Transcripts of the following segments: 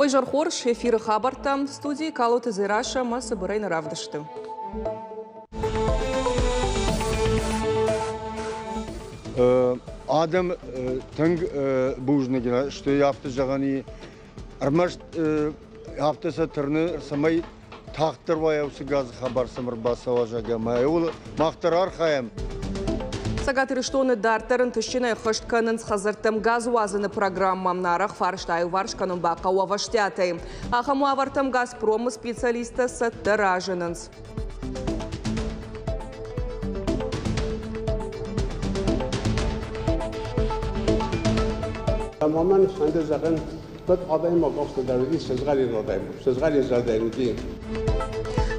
Уый изӕр хорз, эфиры хабӕрттӕ студийы Калоты Дзерассӕ ӕмӕ цыбырӕй нӕ равдысты. Адӕм тынг бузныг сты, афтӕ зӕгъӕн и. Ӕрмӕст афтӕ сӕ тырны, цӕмӕй тагъддӕр уа уыцы газы хабар сӕм ӕрбацӕуа, зӕгъгӕ, ӕмӕ мах дӕр архайӕм. Цӕгат Ирыстоны дарддӕр ӕнтыстджынӕй ӕххӕст кӕнынц хӕдзӕрттӕм газ уадзыны программӕ. Арӕх фарста аиуварс кӕнын бахъӕуы ӕвӕстиатӕй. Ахӕм уавӕртӕм «Газпромы» специалисттӕ цӕттӕ разынынц. Ӕмӕ мӕн фӕнды зӕгъын, кӕд адӕймаг афтӕ дӕр уыди, сызгъӕрин адӕймаг, сызгъӕрин зӕрдӕ уыди.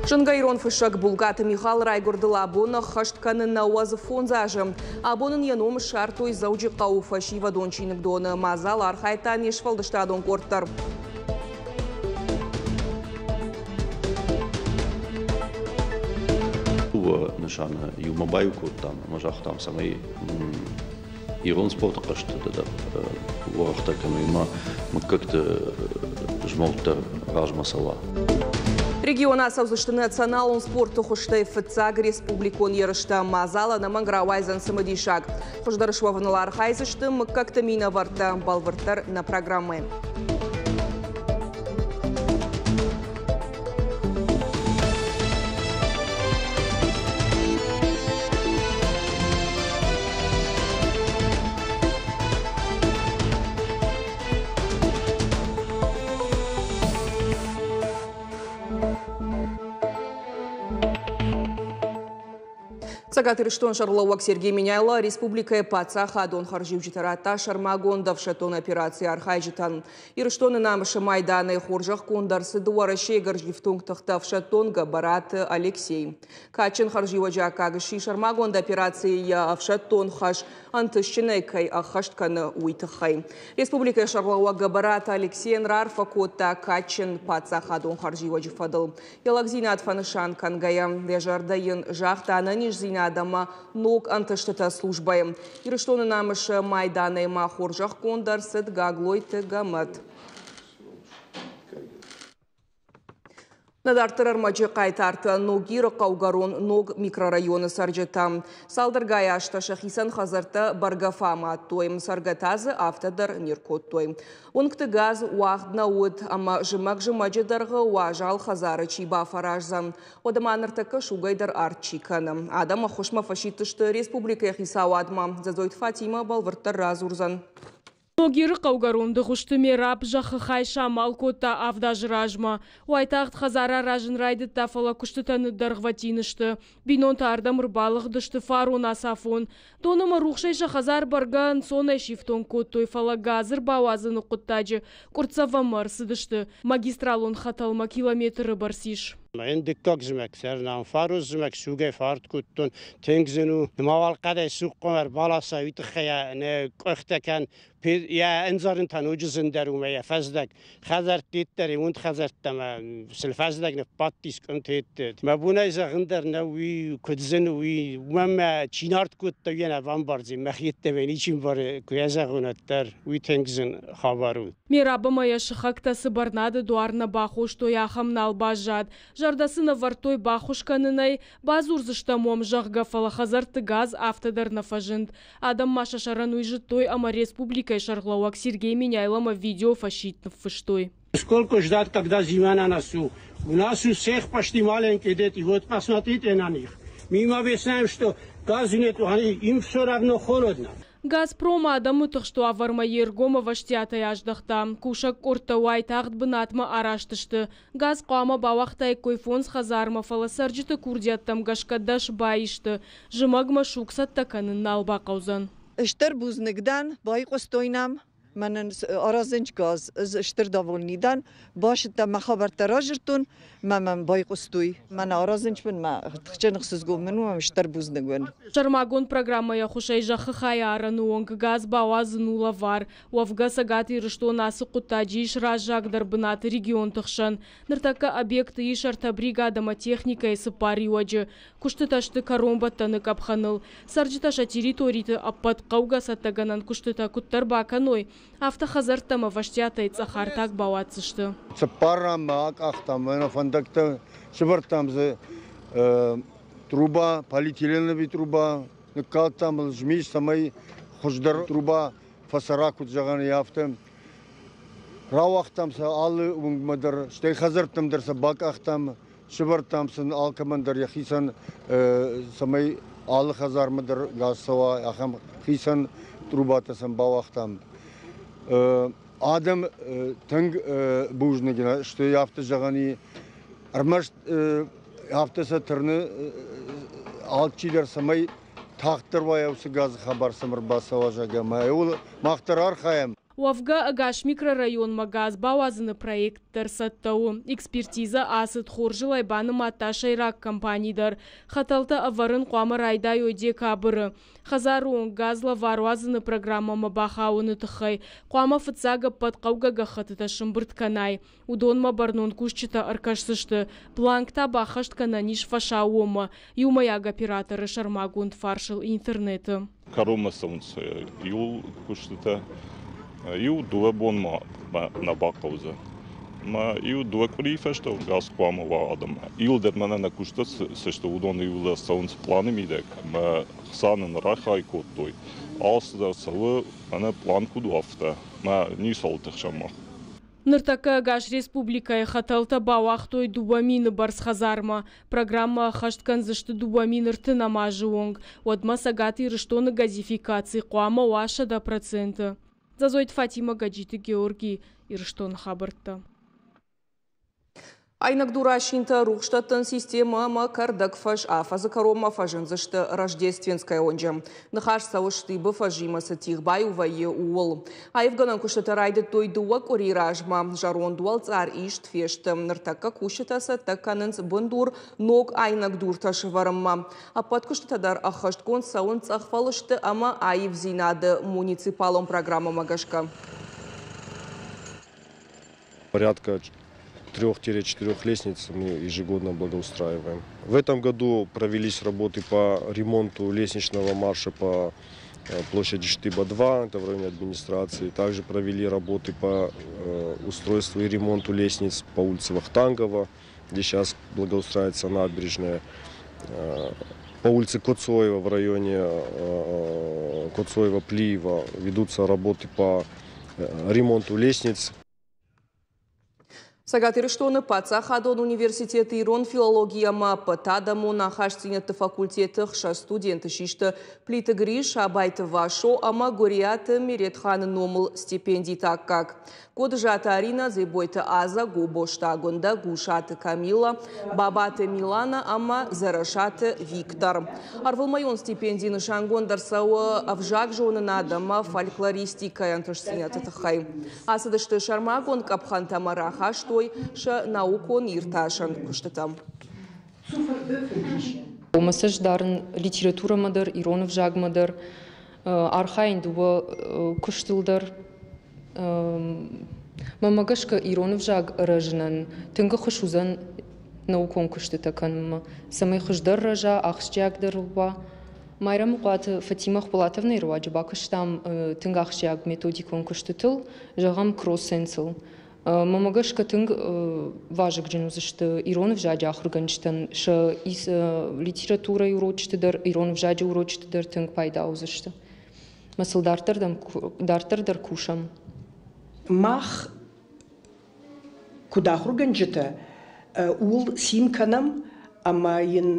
Зынгӕ ирон фыссӕг Булкъаты Михал райгуырдыл абон ӕххӕст кӕны 95 азы. Абон ын йӕ ном ссардтой Дзӕуджыхъӕуы фӕсивӕдон чиныгдоны. Мадзал архайдта не сфӕлдыстадон къорд дӕр. Дыууӕ нысаны иумӕ баиу кодтам ӕмӕ загътам, цӕмӕй ирон спорты хъӕзтыты дӕр уӕрӕхдӕр кӕной ӕмӕ мыггӕгты змӕлд дӕр размӕ цӕуа. Регионы ацӕудзысты националон спорты хуызтӕй фыццаг республикон ерыстӕ. Мадзал ӕнӕмӕнг рауайдзӕн цымыдисаг. Хуыздӕр суӕвыныл архайдзысты мыггӕгты минӕвӕрттӕ, бӕлвырддӕр нӕ программӕйы. Цӕгат Ирыстон сӕргълӕууӕг Сергей Меняйло республикӕйы паддзахадон хӕрзиуджытӕ радта сӕрмагонд ӕфсӕддон операцийы архайджытӕн. Ирыстоны намысы майданӕй хорзӕхгонд ӕрцыд Уӕрӕсейы гӕрзифтонг тыхты ӕфсӕддон Гӕбӕраты Алексей. Кадджын хӕрзиуӕджы аккаг сси сӕрмагонд операцийы йӕ ӕфсӕддон хӕс ӕнтыстджынӕй кӕй ӕххӕст кӕны, уый тыххӕй. Республикӕйы сӕргълӕууӕг Гӕбӕраты Алексейӕн раарфӕ кодта кадджын паддзахадон хӕрзиуӕджы фӕдыл. Йӕ лӕгдзинад фӕнысан кӕнгӕйӕ, йӕ зӕрдӕ йын загъта ӕнӕниздзинад ӕмӕ ног ӕнтыстытӕ службӕйы. Ирыстоны намысы майданӕй ма хорзӕхгонд ӕрцыд Гаглойты Гӕмӕт. Нӕ дарддӕр ӕрмӕджы хъайтартӕ Ногиры хъӕугӕрон ног микрорайоны цӕрджытӕ. Цалдӕргай азтӕ сӕхицӕн хӕдзӕрттӕ бӕргӕ фӕамадтой, цӕргӕ та дзы афтӕ дӕр не ркодтой. Уынгты газ уагъд нӕ уыд ӕмӕ зымӕг-зымӕджы дӕргъы уазал хӕдзары чи бафӕраздзӕн. Уӕдӕ ма ныртӕккӕ сугӕй дӕр арт чи кӕны. Адӕм ӕххуысмӕ фӕсидтысты республикӕйы хицауадмӕ. Дзӕдзойты Фатимӕ бӕлвырддӕр радзурдзӕн. Ногиры хъӕугӕрон Дыгъуызты Мераб зӕххы хай самал кодта авд азы размӕ. Уайтагъд хӕдзар аразын райдыдта, фӕлӕ куыстытӕ ныддӕргъвӕтин сты. Бинонтӕ ардӕм ӕрбалыгъдысты фарон ацафон. Дон ӕмӕ рухсӕй сӕ хӕдзар бӕргӕ ӕнцонӕй сифтонг кодтой, фӕлӕ газ ӕрбауадзыны хъуыддаджы къуырццӕвӕнмӕ ӕрцыдысты. Магистралон хӕтӕлмӕ километры бӕрц ис. Мӕн дыккаг зымӕг сӕрнам фарон зымӕг сугӕй фарт кодтон. Тынг зын у. Мауал хъӕдӕй суг хъуамӕ ӕрбаласа, уый тыххӕй нӕ къухтӕ кӕн. Йӕ ӕндзарын та ноджы зындӕр у мӕ йӕ фӕздӕг. Хӕдзӕртты дӕр уынд хӕдзӕрттӕ мӕ сыл фӕздӕг ныббадтис къуымты. Мӕ бонӕй зӕгъын дӕр нӕу, уый куыд зын у, уый уымӕн мӕ чи нард кодта, уый нӕ бамбардзӕн. Мӕхи йеддӕмӕ ничи мбары, куы йӕ зӕгъон, уӕддӕр уый тынг зын хабар у. Мерабы йӕ сыхӕгтӕ цы бӕрнады дуар нӕ бахостой, ахӕм нал баззад. Зӕрдӕ сын ӕвӕрдтой баххуыс кӕнынӕй, бадзурдзыстӕм уӕм, зӕгъгӕ, фӕлӕ хӕдзӕртты газ афтӕ дӕр нӕ фӕзынд. Адӕм ма сӕ сӕрӕн уый зыдтой ӕмӕ республикӕйы сӕргълӕууӕг Сергей Меняйломӕ видеофӕсидт ныффыстой. Сколько ждать, когда зима на носу? У нас у всех почти маленькие дети. Вот посмотрите на них. Мы им объясняем, что газу нету, они, им все равно холодно. «Газпром» адӕмы тыхст уавӕрмӕ йе ргом ӕвӕстиатӕй аздӕхта. Кусӕг къордтӕ уайтагъд бынатмӕ араст сты. Газ хъуамӕ бауагътаиккой фондз хӕдзармӕ, фӕлӕ цӕрджыты курдиӕттӕм гӕсгӕ дӕс баисты. Зымӕгмӕ суг цӕттӕ кӕнын нал бахъӕудзӕн. Стыр бузныг дӕн, байхъуыстой нӕм, мӕнӕн аразынч газ, ӕз стыр довольный дӕн. Басыдтӕн мӕ хабӕрттӕ разырдтон, мӕ мӕм байхъуыстой. Мӕнӕ аразынч мын мӕ тыхджын ӕхсызгон мын у, ӕмӕ стыр бузныг уын. Сӕрмагонд программӕйы ӕххуысӕй зӕххы хайы арӕны онг газ бауадзын у лӕвар. Уӕвгӕ Цӕгат Ирыстон ацы хъуыддаджы ис раззагдӕр бынаты регионты хсӕн. Ныртӕккӕ объекты ис ӕртӕ бригад ӕмӕ техникӕйы цыппар иуӕджы. Куыстытӕ сты кӕронбӕттӕны къӕпхӕныл. Цӕрджытӕ сӕ территориты ӕппӕт хъӕугӕ цӕттӕгӕнӕн куыстытӕ куыддӕр бакӕной, Афтӕ хӕдзӕрттӕм ӕвӕстиатӕй цъӕх артаг бауадздзысты. Цыппар ранмӕ акъахтам, ӕнӕ фӕндӕгтӕ сӕвӕрдтам дзы труба, полиэтиленовый труба, ныккалдтам ыл змис, цӕмӕй хуыздӕр труба фӕцӕра, куыд зӕгъӕн, афтӕ. Рауагътам сӕ алы уынгмӕ дӕр, стӕй хӕдзӕрттӕм дӕр сӕ бакъахтам, сӕвӕрдтам сын алкӕмӕн дӕр йӕхицӕн, цӕмӕй алы хӕдзармӕ дӕр газ цӕуа, ахӕм хицӕн трубатӕ сӕм бауагътам. Адӕм тынг бузныг сты, афтӕ зӕгъӕн и, ӕрмӕст афтӕ сӕ тырны алчидӕр, цӕмӕй тагъддӕр уа уыцы газы хабар сӕм ӕрбацӕуа, зӕгъгӕ, ӕмӕ мах дӕр архайӕм. Уӕвгӕ, ӕгас микрорайонмӕ газ бауадзыны проект дӕр цӕттӕ у. Экспертизӕ ацыд, хорзыл ӕй банымадта сӕйраг компани дӕр. Хӕтӕлтӕ ӕвӕрын хъуамӕ райдайой декабры. Хӕдзары онг газ лӕвар уадзыны программӕмӕ бахауыны тыххӕй хъуамӕ фыццаг ӕппӕт хъӕугӕ гӕххӕттытӕ сӕмбырд кӕнай. Уыдонмӕ бӕрнон кусджытӕ ӕркӕсдзысты. Бланк та баххӕст кӕнӕн ис фӕсаууонмӕ, иумӕйаг операторы сӕрмагонд фарсыл интернеты. Кӕронмӕ цӕуынц иу куыстытӕ. Иу дыууӕ бонмӕ нӕ бахъӕудзӕн. Ӕмӕ иу дыууӕ къуырийы фӕстӕ газ хъуамӕ уа адӕммӕ. Иуылдӕр мӕнӕ нӕ куыстытӕ цы сты, уыдон иуылдӕр цӕуынц пъланы мидӕг ӕмӕ хца нын рахай кодтой. Алцыдӕр цӕуы мӕнӕ пълан куыд у, афтӕ. Мӕ ницӕуыл тыхсӕм мах. Ныртӕккӕ ӕгас республикӕйы хӕтӕлтӕ бауагътой 2000 бӕрц хӕдзармӕ. Программӕ ӕххӕст кӕндзысты 2030 азы онг. Уӕдмӕ Цӕгат Ирыстоны газификаци хъуамӕ уа 100%. Дзӕзойты Фатимӕ, Гӕджиты Георгий, Ирыстоны хабӕрттӕ. Айнӕгдур асинтӕ, рухсдӕттӕн системӕ ӕмӕ кӕрдӕгфӕз афӕдзы кӕронмӕ фӕзындзысты Рождественская уынджы. Ныхас цӕуы Штыбы фӕзимӕ цы тигъ баиу вӕййы, ууыл. Аивгӕнӕн куыстытӕ райдыдтой дыууӕ къуыри размӕ. Зӕронд уӕлцъар ист фесты. Ныртӕккӕ кусджытӕ цӕттӕ кӕнынц бындур ног айнӕгдуртӕ сӕвӕрынмӕ. Ӕппӕт куыстытӕ дӕр ӕххӕстгонд цӕуынц цъӕхфӕлысты ӕмӕ аивдзинады муниципалон программӕмӕ гӕсгӕ. Порядка 3-4 лестниц мы ежегодно благоустраиваем. В этом году провелись работы по ремонту лестничного марша по площади Штыба-2, это в районе администрации. Также провели работы по устройству и ремонту лестниц по улице Вахтангова, где сейчас благоустраивается набережная. По улице Коцоева в районе Коцоева-Плиева ведутся работы по ремонту лестниц. Цӕгат Ирыстоны паддзахадон университеты ирон филологи ӕмӕ ӕппӕтадӕмон ахастдзинӕдты факультеты хсӕз студенты систы Плиты Гриш, Абайты Васо ӕмӕ Гуыриаты Меретханы номыл стипендиты аккаг. Кодызаты Арина, Дзебойты Аза, Гобозты Агуындӕ, Гусаты Камила, Бабаты Милана ӕмӕ Дзӕрӕсаты Виктор. Ӕрвылмӕйон стипенди нысангонд ӕрцӕуы ӕвзагзонынад ӕмӕ фольклористикӕйы ӕнтыстдзинӕдты тыххӕй. Ацыдысты сӕрмагонд къӕпхӕнтӕ ӕмӕ рахастой сӕ наукон иртасӕн куыстытӕм. Мӕ цӕст дарын литературӕмӕ дӕр, ирон ӕвзагмӕ дӕр, архайын дыууӕ куыстыл дӕр. Мӕнмӕ гӕсгӕ, ирон ӕвзаг рӕзынӕн тынг ӕххуыс уыдзӕн наукон куыстытӕ кӕнынмӕ, цӕмӕй хуыздӕр рӕза, ахсджиагдӕр уа. Майрӕмыхъуаты Фатимӕ Хбулатовнайы руаджы бакуыстам тынг ахсджиаг методикон куыстытыл, зӕгъӕм, кроссенсыл. Мӕнмӕ гӕсгӕ тынг вазыгджын уыдзысты ирон ӕвзаджы ахуыргӕнджытӕн сӕ литературӕйы урочыты дӕр, ирон ӕвзаджы урочыты дӕр тынг пайда уыдзысты. Мӕ сыл дарддӕр дӕр кусӕм. Мах куыд ахуыргӕнджытӕ, ууыл цин кӕнӕм ӕмӕ йын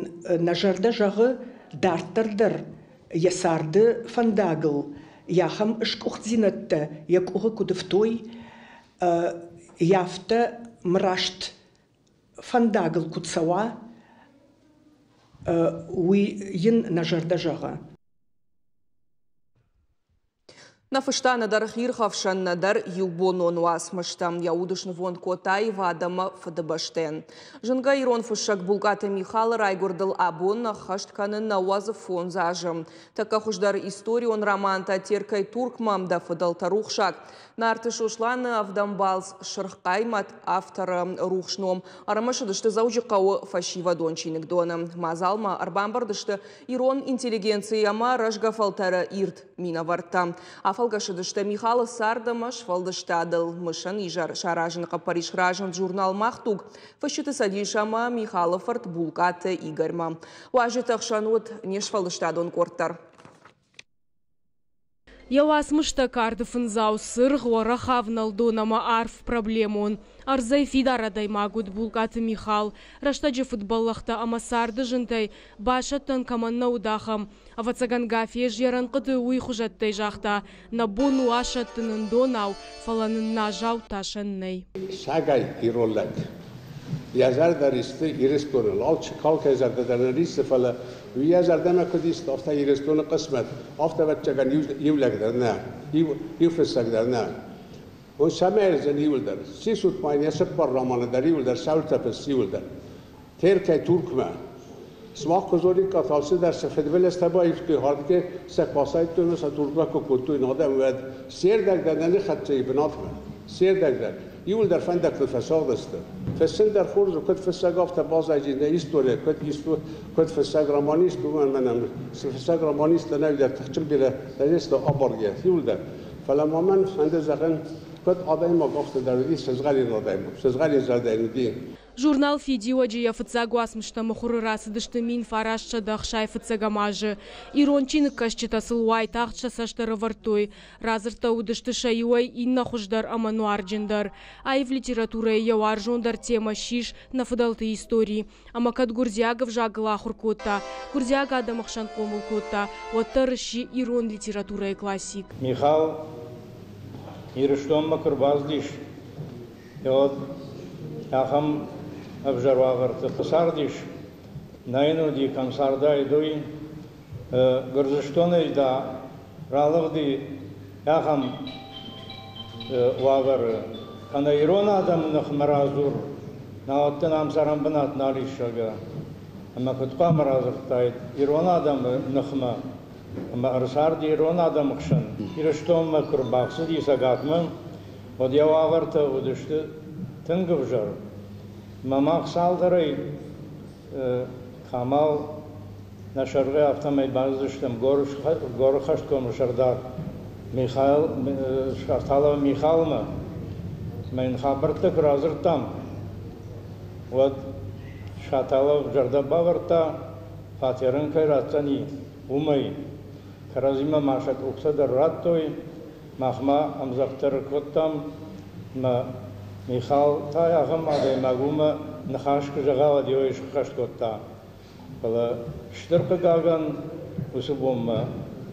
нӕ зӕрдӕ зӕгъы дарддӕр дӕр йӕ царды фӕндагыл йӕ ахӕм сгуыхтдзинӕдтӕ йӕ къухы куыд ӕфтой, афтӕ мраст фӕндагыл куыд цӕуа, уый йын нӕ зӕрдӕ зӕгъы. Нӕ фыста нӕдӕр хирхӕфсӕн, нӕдӕр иубонон уацмыстӕ. Йӕ уд снывонд кодта аивад ӕмӕ фыдыбӕстӕйӕн. Зынгӕ ирон фыссӕг Булкъаты Михалы райгуырдыл абон ӕххӕст кӕны 95 азы. Тӕккӕ хуыздӕр историон романтӕ Теркӕй Туркмӕ, Дӕ фыдӕлтӕ рухсаг, Нарты Сосланы ӕвдӕм балц, Сырх хъаймӕт, авторы рухс ном ӕрымысыдысты Дзӕуджыхъӕуы фӕсивӕдон чиныгдоны. Мадзалмӕ ӕрбамбырд сты ирон интеллигенцийы ӕмӕ рӕзгӕ фӕлтӕры ирд минӕвӕрттӕ. Афӕлгӕсыдысты Михалы цард ӕмӕ сфӕлдыстадыл. Мысӕн изӕр саразыны хъӕппӕрис разынд журнал «Мах дуг», Фысджыты цӕдис ӕмӕ Михалы фырт Булкъаты Игорьмӕ. Уазджыты хсӕн уыд не сфӕлдыстадон къорд дӕр. Йӕ уацмыстӕ карды фындзау цыргъ, уӕрӕх авнӕлдон ӕмӕ арф проблемон. Ӕрдзӕй фидар адӕймаг уыд Булкъаты Михал. Рӕстӕджы фыдбӕллӕхтӕ ӕмӕ царды зынтӕй басӕттӕн кӕмӕн нӕ уыд, ахӕм. Ӕвӕццӕгӕн, Гафез йӕ рӕнхъыты уый хуызӕттӕй загъта: «Нӕ бон у асӕттын ӕндонау, фӕлӕ нын нӕзау тасӕн нӕй». Сагай ирон лӕг. Йӕ зӕрдӕ риссы Ирыстоныл. Алчи алкӕй зӕрдӕ дӕр нӕ риссы, фӕлӕ йӕ зӕрдӕмӕ куыд ист, афтӕ Ирыстоны хъысмӕт, афтӕ ӕвӕццӕгӕн иу лӕг дӕр нӕ, иу фыссӕг дӕр нӕ. Он цӕмӕй ӕрдзӕн иуылдӕр. Сисут ма йын йӕ цыппар романы дӕр иуылдӕр, цӕуылтӕ фыссы иуылдӕр. Теркӕй Туркмӕ. Сымах куы зониккат, алцыдӕр сӕ фыдбылызтӕ баивтой, хӕрдгӕ сӕ куы асайдтой ӕмӕ сӕ Туркмӕ куы кодтой, адӕм уӕд се рдӕг дӕр нӕ ныххӕццӕ и бынатмӕ. Се рдӕг дӕр. Иуылдӕр фӕндӕгтыл фӕцагъдысты. Фыссын дӕр хорз у, куыд фыссӕг, афтӕ баззайди нӕ историйӕ, куыд фыссӕг романист, уымӕн мӕнӕн цы фыссӕг романист нӕ дӕр тыхджын бирӕ газеттӕ абаргӕ, иуылдӕр. Фӕлӕ ма мӕн фӕнды зӕгъын, куыд адӕймаг, афтӕ дӕр уыди сызгъӕрин адӕймаг, сызгъӕрин зӕрдӕйы уыди. Журнал «Фидиуӕджы» йӕ фыццаг уацмыстӕ мыхуыры рацыдысты 1965 азы. Ирон чиныгкӕсджытӕ сыл уайтагъд сӕ цӕст ӕрӕвӕрдтой. Радзырдтӕ уыдысты сӕ иуӕй иннӕ хуыздӕр ӕмӕ нуарджындӕр. Аив литературӕйы йӕ уарзондӕр темӕ ссис нӕ фыдӕлты истори. Ӕмӕ кӕд гуырдзиаг ӕвзагыл ахуыр кодта, гуырдзиаг адӕмы хсӕн хъомыл кодта, уӕддӕр сси ирон литературӕйы классик. Михал Ирыстонмӕ куы рбацыдис, уӕд ахӕм ӕвзӕр уавӕрты цардис. Нӕ йын уыди, кӕм цардаид, уый. Гуырдзыстонӕй да ралыгъди ахӕм уавӕры, кӕнӕ ирон адӕмы ныхмӕ радзур, науӕд дын ам цӕрӕнбынат нал ис, зӕгъгӕ. Ӕмӕ куыд хъуамӕ радзырдтаид ирон адӕмы ныхмӕ ӕмӕ ӕрцарди ирон адӕмы хсӕн. Ирыстонмӕ куы рбацыди Цӕгатмӕ, уӕд йӕ уавӕртӕ уыдысты тынг ӕвзӕр. Мӕ мах цалдӕрӕй Камал нӕ сӕргъы афтӕмӕй базыдыстӕм Горы хӕсткомы сӕрдар Михаил Шарталов Михалмӕ. Мӕ йын хабӕрттӕ куы радзырдтам, уӕд Шаталов зӕрдӕ бавӕрдта, фатер ын кӕй ратдзӕни, уымӕй. Кӕрӕдзимӕ ма сӕ къухтӕ дӕр радтой, мах ма ӕмдзӕгъд дӕр кодтам, ӕмӕ Михал та ахӕм адӕймаг уымӕ ныхас куы зӕгъа, уӕд йӕ схӕст кодта. Фӕлӕ стыр хъыгагӕн, уыцы бонмӕ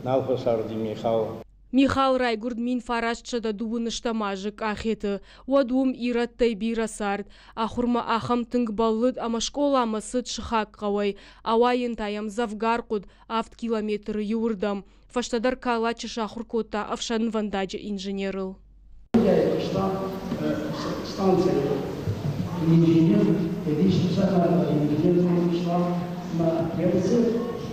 нал фӕцарди Михал. Михал райгуырд 1928 азы Къахеты. Уӕд уым ирӕттӕй бирӕ цард. Ахуырмӕ ахӕм тынг бӕллыд ӕмӕ скъоламӕ цыд сыхаг хъӕуӕй. Ауайын та йӕм дзӕвгар хъуыд, 7 километры иуырдӕм. Фӕстӕдӕр Калачы сахуыр кодта ӕфсӕнвӕндаджы инженерыл. Куыста станцӕйы инженер, инженер куыста, ӕмӕ йӕ уыцы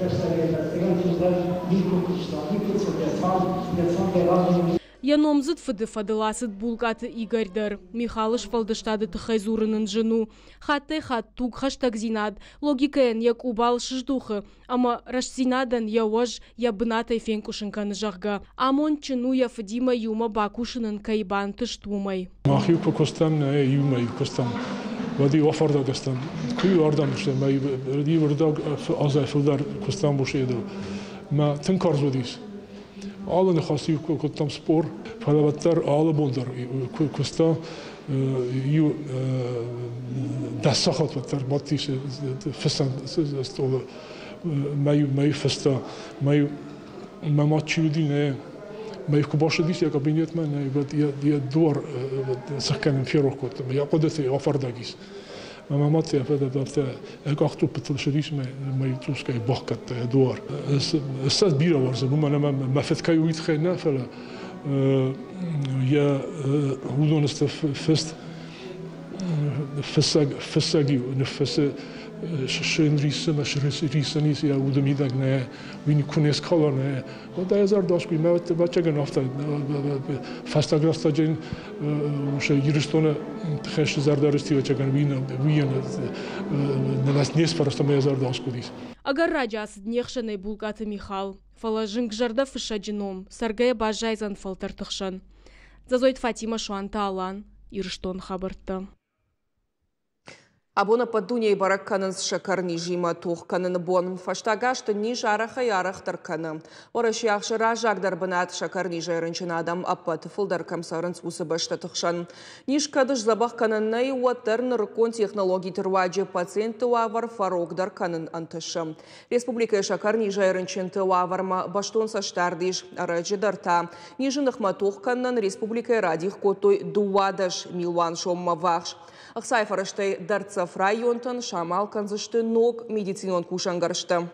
рӕстӕгӕй фӕстӕмӕ никуы куыста, никуы цыд йӕ цард йӕ разы. Йӕ номдзыд фыды фӕдыл ацыд Булкъаты Игорь дӕр. Михалы сфӕлдыстады тыххӕй дзурын ын зын у. Хаттӕй-хатт тугхӕстӕгдзинад логикӕйӕн йӕ къубал сыздухы ӕмӕ рӕстдзинадӕн йӕ уӕз йӕ бынатӕй фенкъуысын кӕны, зӕгъгӕ. Амондджын у, йӕ фыдимӕ иумӕ бакусын ын кӕй бантыст, уымӕй. Мах-иу куы куыстам, нӕ иумӕ-иу куыстам, уӕд-иу афардӕг стӕм. Куы-иу ардӕм стӕм, иу ӕрдӕг азӕй фылдӕр куыстам Бушедыл. Мӕ тынг карз уыдис. Алы ныхас-иу кодтам спор, фӕлӕ уӕддӕр алы бон дӕр куыста иу 10 сахат уӕддӕр бадтис фыссӕн стъолы. Мӕ фыста, мӕ мӕ мад чи уыди, нӕ мӕ куы бацыдис йӕ кабинетмӕ, нӕ йӕ дуар сӕхгӕнын ферох кодта, йӕ хъуыдыты афардӕг ис. Мӕ мад афтӕ йӕ къахтъуппытыл ссыдис мӕ цъусгай бахгӕдта йӕ дуар. Ссӕдз бирӕ уарзын, уымӕн ӕмӕ мӕ фыд кӕй уый тыххӕй нӕ, фӕлӕ йӕ уыдон сты фыст фыссӕг, фыссӕг-иу ныффыссы. Сын риссы мӕ риссӕн йӕ уды мидӕг нӕ, уый куы не скала нӕ, уӕд ӕй зӕрдӕ аскъуый. Мӕ ӕвӕццӕгӕн афтӕ фӕстаг рӕстӕджы Ирыстоны тыххӕй зӕрдӕ рысти, ӕвӕццӕгӕн уый не сфӕрӕзта мӕ йӕ зӕрдӕ аскъуыдис. Ӕгӕр раджы ацыд не хсӕнӕй Булкъаты Михал, фӕлӕ зынгзӕрдӕ фыссӕджы ном цӕргӕйӕ баззайдзӕн фӕлтӕрты хсӕн. Дзӕзойты Фатимӕ, Суанты Алан, Ирыстон хабӕрттӕ. Абон ӕппӕт дунейы бӕрӕг кӕнынц сӕкӕрнизимӕ тох кӕныны бон. Фӕстаг азты низ арӕхӕй-арӕхдӕр кӕны. Уӕрӕсе ахсы раззагдӕр бынат сӕкӕрнизӕй рынчын адӕм ӕппӕты фылдӕр кӕм цӕрынц, уыцы бӕстӕты хсӕн. Низ кӕд сдзӕбӕх кӕнӕн нӕй, уӕддӕр нырыккон технологиты руаджы пациентты уавӕр фӕрогдӕр кӕнын ӕнтысы. Республикӕйы сӕкӕрнизӕй рынчынты уавӕрмӕ бӕстон цӕстдард ис. Ӕрӕджы дӕр та низы ныхмӕ тох кӕнынӕн республикӕйы радих кодтой 12 милуан соммӕ ввахс. Ӕхцайы фӕрӕзтӕй дӕрддзӕф районтӕн самал кӕндзысты ног медицинон кусӕнгӕрзтӕ.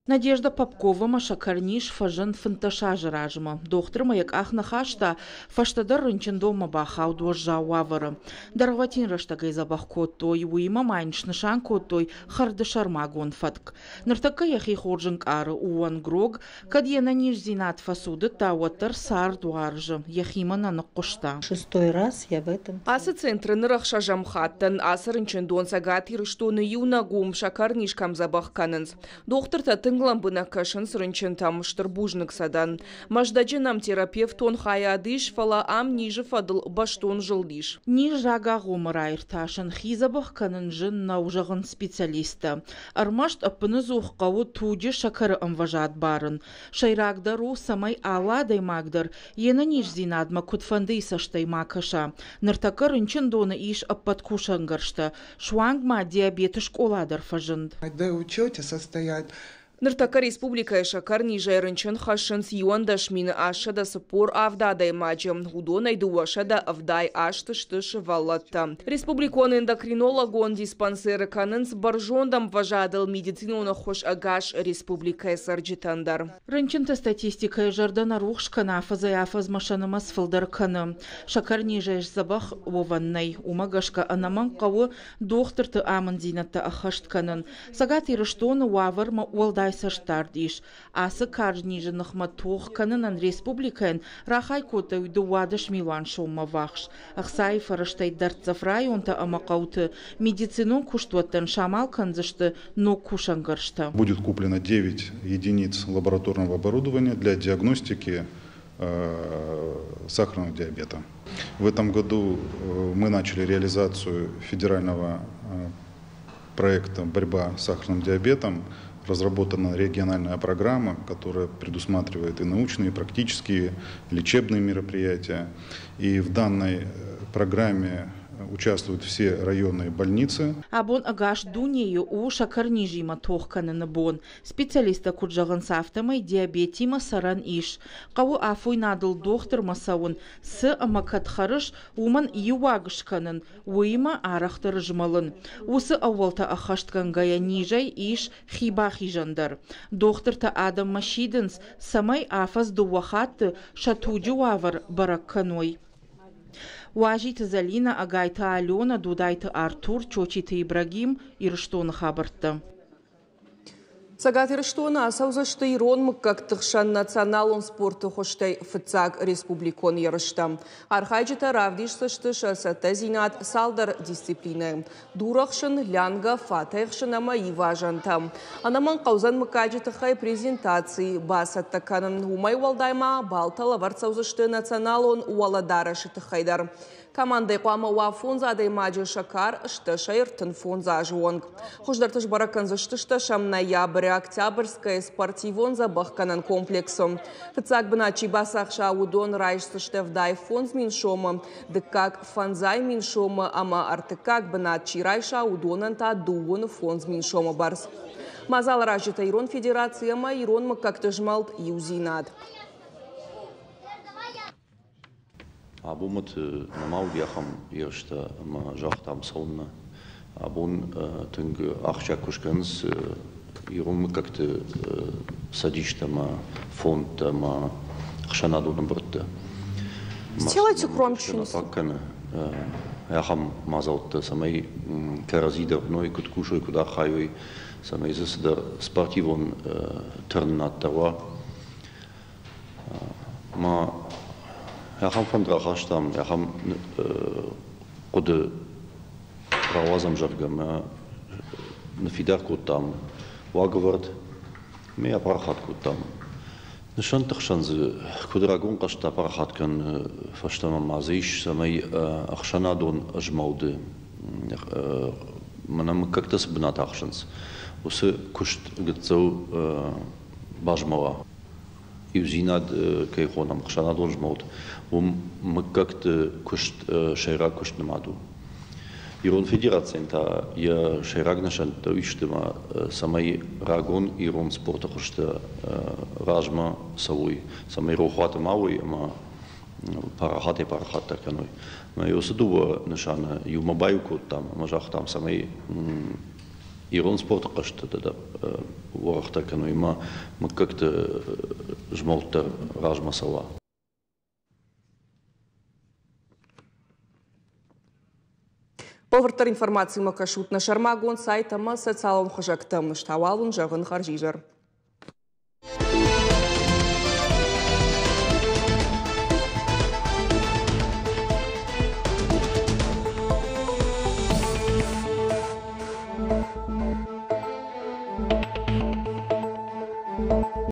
Надежда Попковамӕ сӕкӕрниз фӕзынд 15 азы размӕ. Дохтырмӕ йӕ къах ныхаста, фӕстӕдӕр рынчындонмӕ бахауд уӕззау уавӕры. Дӕргъвӕтин рӕстӕгӕй дзӕбӕх кодтой, уыимӕ ма йын снысан кодтой хӕрды сӕрмагонд фӕтк. Ныртӕккӕ йӕхи хорз ӕнкъары, у уӕнгрог, кӕд йе нӕниздзинад фӕцудыдта, уӕддӕр цард уарзы, йӕхимӕ нӕ ныхъхъуыста. Шестой раз я в этом. Ацы центры ныр ӕхсӕзӕм хаттӕн ацы рынчындон Цӕгат Ирыстоны иунӕг у, сӕкӕрниз кӕм дзӕбӕх кӕнынц. Дохтыртӕ тынг лӕмбынӕг кӕсынц рынчынтӕм, стыр бузныг сӕ дӕн. Мӕздӕджы нӕм терапевтон хайад ис, фӕлӕ ам низы фӕдыл бӕстон зылд ис. Низ рагагъоммӕ раиртасын, хи дзӕбӕх кӕнын зын нӕу, зӕгъынц специалисттӕ. Ӕрмӕст ӕппыныдзух хъӕуы туджы сӕкӕры ӕмвӕзад барын. Сӕйрагдӕр у, цӕмӕй алы адӕймаг дӕр йе нӕниздзинадмӕ куыдфӕндыйы цӕстӕй ма кӕса. Ныртӕккӕ рынчындоны ис ӕппӕт кусӕнгӕрзтӕ, суанг ма диабеты скъола дӕр фӕзынд. На учете состоят Ныртӕккӕ республикӕйы сӕкӕрнизӕй рынчын хӕссынц 211 847 адӕймаджы, уыдонӕй 278 сты сывӕллӕттӕ. Республикон эндокринологон диспансеры кӕнынц бӕрзонд ӕмвӕзадыл медицинон ӕххуыс ӕгас республикӕйы цӕрджытӕн дӕр. Рынчынты статистикӕйы зӕрдӕ нӕ рухс кӕны, афӕдзӕй-афӕдзмӕ сӕ нымӕц фылдӕр кӕны. Сӕкӕрнизӕй сдзӕбӕх уӕвӕн нӕй, уымӕ гӕсгӕ ӕнӕмӕнг хъӕуы дохтырты амынддзинӕдтӕ ӕххӕст кӕнын. Цӕгат Ирыстоны уавӕрмӕ уӕлдай цӕстдард ис. Ацы карз низы ныхмӕ тох кӕнынӕн республикӕйӕн рахай кодтой 12 милуан соммӕ ввахс. Ӕхцайы фӕрӕзтӕй дӕрддзӕф районтӕ ӕмӕ хъӕуты медицинон куыстуӕттӕн самал кӕндзысты ног кусӕнгӕрзтӕ. Будет куплено 9 единиц лабораторного оборудования для диагностики сахарного диабета. В этом году мы начали реализацию федерального проекта «Борьба с сахарным диабетом». Разработана региональная программа, которая предусматривает и научные, и практические, лечебные мероприятия. И в данной программе участвуют все районные больницы. Абон ӕгас дунейы у сӕкӕрнизимӕ тох кӕныны бон. Специалисттӕ куыд зӕгъынц, афтӕмӕй диабетимӕ цӕрӕн ис. Хъӕуы афойнадыл дохтырмӕ цӕуын, цы ӕмӕ кӕд хӕрыс, уымӕн иу уаг скӕнын, уыимӕ арӕхдӕр змӕлын. Уыцы ӕууӕлтӕ ӕххӕстгӕнгӕйӕ низӕй ис хи бахизӕн дӕр. Дохтыртӕ адӕммӕ сидынц, цӕмӕй афӕдз дыууӕ хатты сӕ туджы уавӕр бӕрӕг кӕной. Уазиты Зӕлинӕ, Ӕгайты Алена, Дудайты Артур, Чочиты Ибрагим, Ирыстоны хабӕрттӕ. Цӕгат Ирыстоны ацӕудзысты ирон мыггӕгты хсӕн националон спорты хуызтӕй фыццаг республикон ерыстӕ. Архайджытӕ равдисдзысты сӕ цӕттӕдзинад цалдӕр дисциплинӕйы: дурӕхсын, лӕнгӕ, фатӕхсын ӕмӕ ивазӕнтӕ. Ӕнӕмӕнг хъӕудзӕн мыггаджы тыххӕй презентаци бацӕттӕ кӕнын. Уымӕй уӕлдай ма баллтӕ лӕвӕрд цӕудзысты националон уӕлӕдарӕсы тыххӕй дӕр. Командӕйы хъуамӕ уа фондз адӕймаджы сӕ кар 35 азы онг. Хуыздӕрты сбӕрӕг кӕндзысты стӕсӕм ноябры Октябрьскӕйы спортивон дзӕбӕхгӕнӕн комплексы. Фыццаг бынат чи бацахса, уыдон райсдзысты 75 000 сомы, дыккаг 50 000 сомы ӕмӕ ӕртыккаг бынат чи райса, уыдонӕн та 25 000 сомы бӕрц. Мадзаларазджытӕ Ирон федераци ӕмӕ ирон мыггӕгты змӕлд «Иудзинад». Абон нӕма уыди ахӕм ерыстӕ ӕмӕ загътам цӕуыннӕ. Абон тынг ахсджиаг куыст кӕнынц ирон мыггӕгты цӕдистӕ ӕмӕ фондтӕ ӕмӕ ӕхсӕнадон ӕмбырдтӕ. Сделайте громче. Фаг кӕны. Ахӕм мадзӕлттӕ, цӕмӕй кӕрӕдзи дӕр уыной, куыд кусой, куыд архайой, цӕмӕй дзы цыдӕр спортивон тырнынад дӕр уа. Ма ахӕм фӕнд рахастам, ахӕм хъуыды рауадзӕм, зӕгъгӕ, мӕ ныффидар кодтам уагӕвӕрд, ме апарахат кодтам. Нысӕнтты хсӕн дзы куыд рагон хъӕзтӕ апарахат кӕныны фӕстӕмӕ ма дзы ис, цӕмӕй ӕхсӕнадон змӕлды мӕнӕ мыггӕгтӕ цы бынат ахсынц, уыцы куыст гыццыл базмӕла. Иудзинад кӕй хонӕм, ӕхсӕнадон змӕлд, уым мыггӕгты куыст сӕйраг куыст нымад у. Ирон федерацийӕн та йӕ сӕйраг нысӕнттӕ уый сты ӕмӕ цӕмӕй рагон ирон спорты хуызтӕ размӕ цӕуой, цӕмӕй рохуаты ма уой ӕмӕ парахатӕй-парахатдӕр кӕной. Ӕмӕ уыцы дыууӕ нысаны иумӕ баиу кодтам ӕмӕ загътам, цӕмӕй ирон спорты хъӕзтытӕ дӕр уӕрӕхдӕр кӕной ӕмӕ мыггӕгты змӕлд дӕр размӕ цӕуа. Бӕлвырддӕр информацимӕ кӕсут нӕ сӕрмагонд сайт ӕмӕ социалон хызӕгтӕм. Ӕз та уал уын зӕгъын хӕрзизӕр.